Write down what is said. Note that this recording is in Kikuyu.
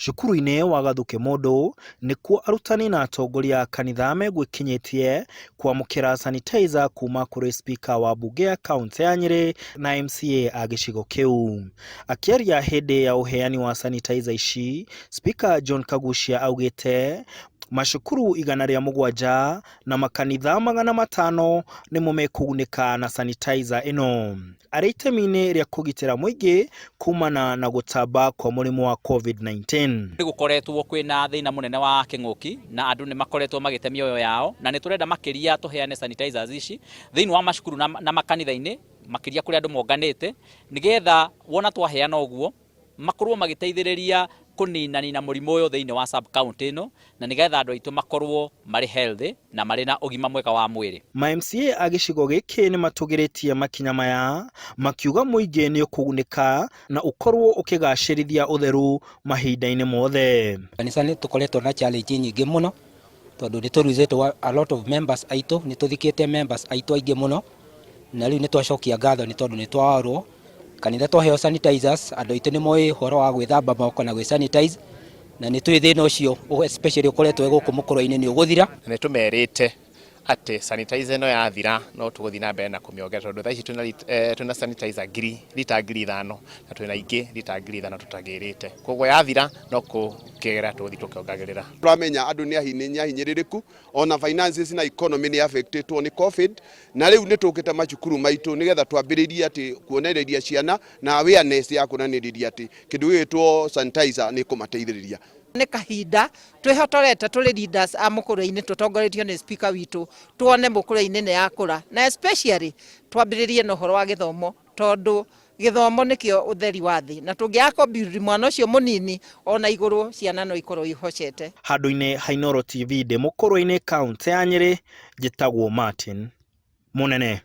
Cukuru-inĩ wa Gathuke Mũndũ nĩkuo arutani na atongoria a kanitha megwĩkinyĩtie kwamũkĩra sanitizer kuma kũrĩ speaker wa mbunge ya kaũntĩ ya Nyĩrĩ na MCA a gĩcigo kĩu. Akĩaria hĩndĩ ya ũheani wa sanitizer ici, Speaker John Kaguchia augĩte macukuru 107 na makanitha 500 nĩmo mekũgunĩka na sanitizer ĩno arĩ itemi-inĩ rĩa kũgitĩra mũingĩ kumana na gũtamba kwa mũrimũ wa COVID-19. Nĩ gũkoretwo kwĩna thĩna mũnene wa kĩng'ũki na andũ nĩ makoretwo magĩte mĩoyo yao, na nĩ tũrenda makĩria tũheane sanitizers ici thĩinĩ wa macukuru na makanitha-inĩ, makĩria kũrĩa andũ monganĩte, nĩgetha wona twaheana ũguo makorwo magĩteithĩrĩria kũninanina mũrimũ ũyũ thĩinĩ wa sub county ĩno, na nĩgetha andũ aitũ makorwo marĩ healthy na marĩ na ũgima mwega wa mwĩrĩ. Ma MCA a gĩcigo gĩkĩ nĩ matũgĩrĩtie makinya maya makiuga mũingĩ nĩ ũkũgunĩka na ũkorwo ũkĩgacĩrithia ũtheru mahinda-inĩ mothe. Kanitha nĩ tũkoretwo na challenge nyingĩ mũno tondũ nĩ tũruzĩtwo a lot of members aitũ, nĩ tũthikĩte members aitũ aingĩ mũno, na rĩu nĩ twacokia ngatho nĩ tondũ nĩ twaorwo kanitha twaheo sanitizers, andũ aitũ nĩ moĩ ũhoro wa gwĩthamba moko na gwĩ sanitize, na nĩ tũĩ thĩna ũcio especially ũkoretwo wĩ gũkũ mũkũrwe-inĩ nĩ ũgũthira. Na nĩ tũmerĩte atĩ sanitizer ĩno yathira no tũgũthiĩ na mbere na kũmĩongerera tondũ thaa ici twĩna sanitizer ngiri, rita 5000 na twĩna ingĩ rita 5000 tũtagĩrĩte. Koguo yathira no kũkĩgera tũgũthiĩ tũkĩongagĩrĩra. Tũramenya andũ nĩ ahinyĩrĩrĩku, ona finances na economy nĩ affectĩtwo nĩ COVID, na rĩu nĩ tũkĩte macukuru maitũ nĩgetha twambĩrĩrie atĩ kuonereria ciana na awareness ya kuonanĩrĩria atĩ kĩndũ gĩgĩtwo sanitizer nĩ kũmateithĩrĩria. Nĩ kahinda twĩhotorete tũrĩ leaders a mũkũrwe-inĩ tũtongoretio nĩ speaker witũ tuone mũkũrwe-inĩ nĩ yakũra, na especially twambĩrĩrie na ũhoro wa gĩthomo tondũ gĩthomo nĩkĩo ũtheri wa thĩ, na tũngĩaga kũbuild mwana ũcio mũnini ona igũrũ ciana no ikorwo ihocete. Handũ-inĩ ha Inooro TV ndĩ mũkũrwe-inĩ kaũntĩ ya Nyĩrĩ, njĩtagwo Martin Mũnene.